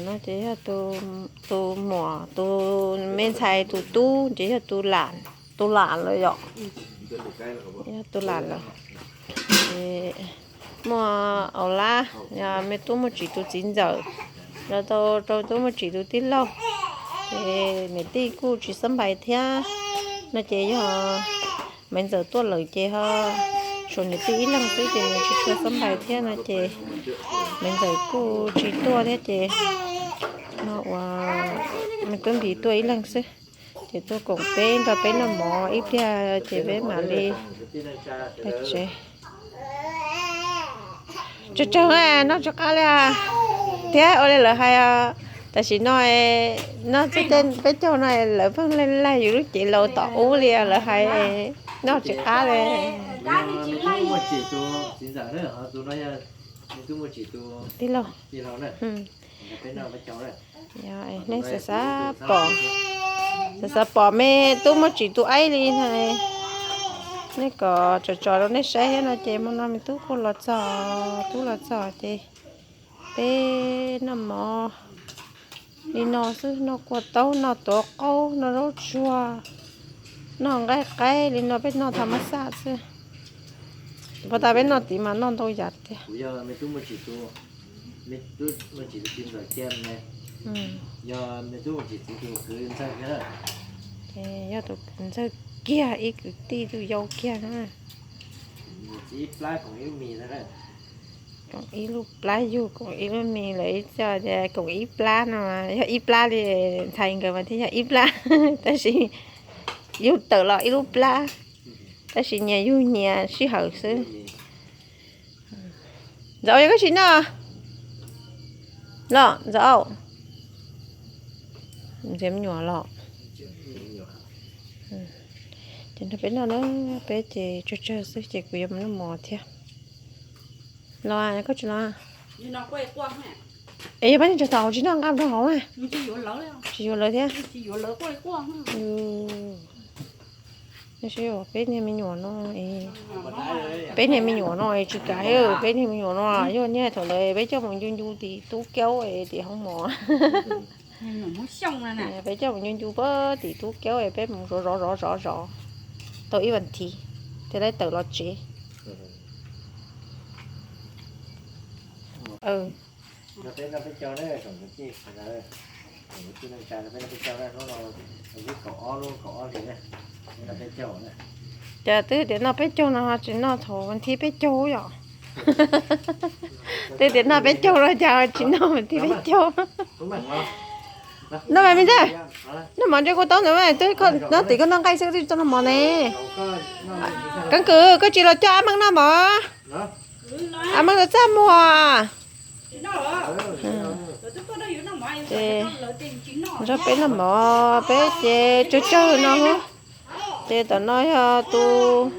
No ces yog tus muam, tus me ntxhais tus tub ces yog tus lam lawm yom. Yog tus lam lawm. Ces muaj Au Lab, yog me tub Muaj Tsim tus txiv ntxawm, los tau rau tub Muaj Tsim tus tij laug. Ces niam tij kuj tsis xab npais thiab, no ces yog Maiv Ntxawm tuaj lawm ces ho tshuav niam tij ib leeg xwb ces nws tsis tshua xab npais thiab no ces Maiv Ntxawm kuj tsis tuaj thiab ces no ua me tub Npis tuaj ib leeg xwb. Ces tuaj koom peb nrog peb noj mov ib pliag ces peb mam li pais tsev. Tsawg tsawg noj tsis qab li thiab ua li lawv hais. Tam sim no noj peb caug no lawv pheej laig laig yus lub cev laus tom ub li lawv hais, noj tsis qab li. Tij laug, nej xav xav pom, xav xav pom me tub Muaj Tsim tus aib li na, nej kom tsom tsom rau nej saib thiab no ces hmo no me tub kuj los txog, tub los txog ces peb noj mov li no xwb, noj kua taub, noj tuav qaub, noj zaub tsuag, noj nqaij qaib li no, peb noj thav mab xaj xwb. Pab tas peb noj tid mas noj ntau yam tiag. Yog tus kwv ntxawg kiag, ib kwv tij tus yau kiag na. Koom ib lub plab yug, koom ib lub mis lawm, ib txoj tias koom ib plab no, yog ib plab li ntxhais nkawd mas thiaj yog ib plab, tab sis yug tawm los ib lub plab, tab sis nyias yug nyias sij hawm xwb. Ntxawm, yog koj tsis noj los Ntxawm, ntxias me nyuam los. Ces nrog peb noj na, peb ces tsawg tsawg xwb ces kuv yuav mus noj mov thiab. Los koj tsis los? Es yog pab neeg tsis tau tsis noj nqa rau hauv na. Tsis yuav lawv thiab. Peb niag me nyuam no, peb niag me nyuam no tsis kav, peb niag me nyuam no yog niag thaum ntawd peb coj mus ncu ncu tim tub Kaub es tim hoob mos. Peb coj mus ncu ncu pab tim tub Kaub es peb mus zov zov zov zov zov tau ib vas thiv thiaj li tawm los tsev. Cas twb tias noj peb caug no tsis noj thaum vas thiv peb caug yom? Twb tias noj peb caug no cas tsis noj vas thiv peb caug? Noj mas me ntxawg, noj mov ntsej kua taub ntawd, twb noj tim koj noj nqaij xwb twb tsis tau noj mov ne. Keeb kwm, koj tsis los coj Ab Meej noj mov? Ab Meej los txaj muag. Ces nrog peb noj mov, peb ces tsawg tsawg no. Ces tom no yog tus